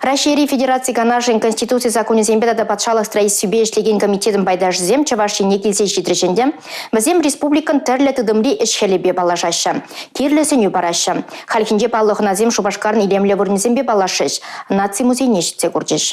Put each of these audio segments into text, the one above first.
Раҫҫейри Федераци Канашӗн Конституци саккунӗсемпе тата патшалӑх строительствипе ӗҫлекен комитетӑн пайташӗсем Чӑваш Ене килсе ҫитрӗҫ ӗнтӗ. Вӗсем республикӑн тӗрлӗ тытӑмри ӗҫ-хӗлӗпе паллашаҫҫӗ, кирлӗ сӗнӳ параҫҫӗ. Хальхинче паллӑ хӑнасем Шупашкарӑн илемлӗ вырӑнӗсемпе паллашрӗҫ, наци музейне ҫитсе курчӗҫ.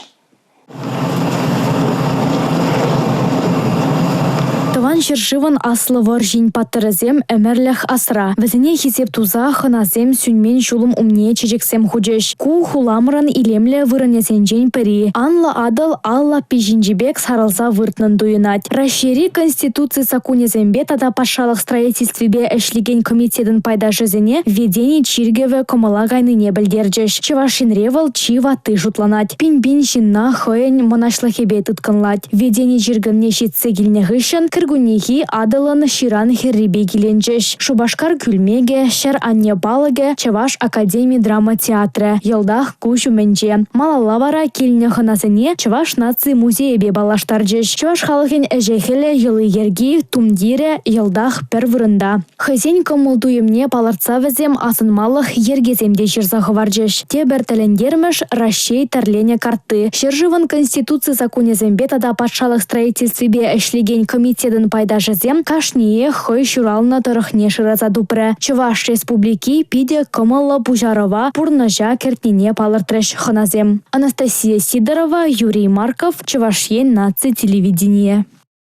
Тӑван ҫӗршывӑн Аслӑ вӑрҫин паттӑрӗсем ӗмӗрлӗх асра. Вӗсене хисеп туса хӑнасем сӳнмен ҫулӑм умне чечексем хучӗҫ. Ку хуламӑрӑн илемлӗ вырӑнӗсенчен пӗри. Анлӑ Атӑл ал лаппи ҫинчи пек сарӑлса выртнӑн туйӑнать. Раҫҫейри Конституци саккунӗсемпе тата патшалӑх строительствипе ӗҫлекен комитетӑн пайташӗсене Введени чиркӗвӗ кӑмӑла кайнине пӗлтерчӗҫ. Чӑваш Енре вӑл чи ватти шутланать. Пин-пин ҫынна хӑйӗн мӑнаҫлӑхӗпе тыткӑнлать. Введени чиркӗвне ҫитсе килнӗ хыҫҫӑн кӗркуннехи Атӑлӑн ҫыран хӗррипе киленчӗҫ. Шупашкар кӳлмекӗ, Ҫӗр-анне палӑкӗ, Чӑваш академи драма театрӗ йӑлтах куҫ умӗнче. Малалла вара килнӗ хӑнасене Чӑваш наци музейӗпе паллаштарчӗҫ. Чӑваш халӑхӗн ӗҫӗ-хӗлӗ, йӑли-йӗрки, тумтирӗ йӑлтах пӗр вырӑнта. Хӑйсен кӑмӑл-туйӑмне палӑртса вӗсем асӑнмалӑх йӗркесем те ҫырса хӑварчӗҫ. Тепӗр тӗлӗнтермӗш – Раҫҫей тӗрленӗ картти. Ҫӗршывӑн Конституци саккунӗсемпе тата патшалӑх строительствипе ӗҫлекен комитетӑн пайташӗсем кашниех хӑй ҫуралнӑ тӑрӑхне шыраса тупрӗ. Чӑваш Республики питӗ кӑмӑллӑ пуҫарӑва пурнӑҫа кӗртнине палӑртрӗҫ хӑнасем. Анастасия Сидорова, Юрий Марков, Чӑваш Ен наци телевиденийӗ.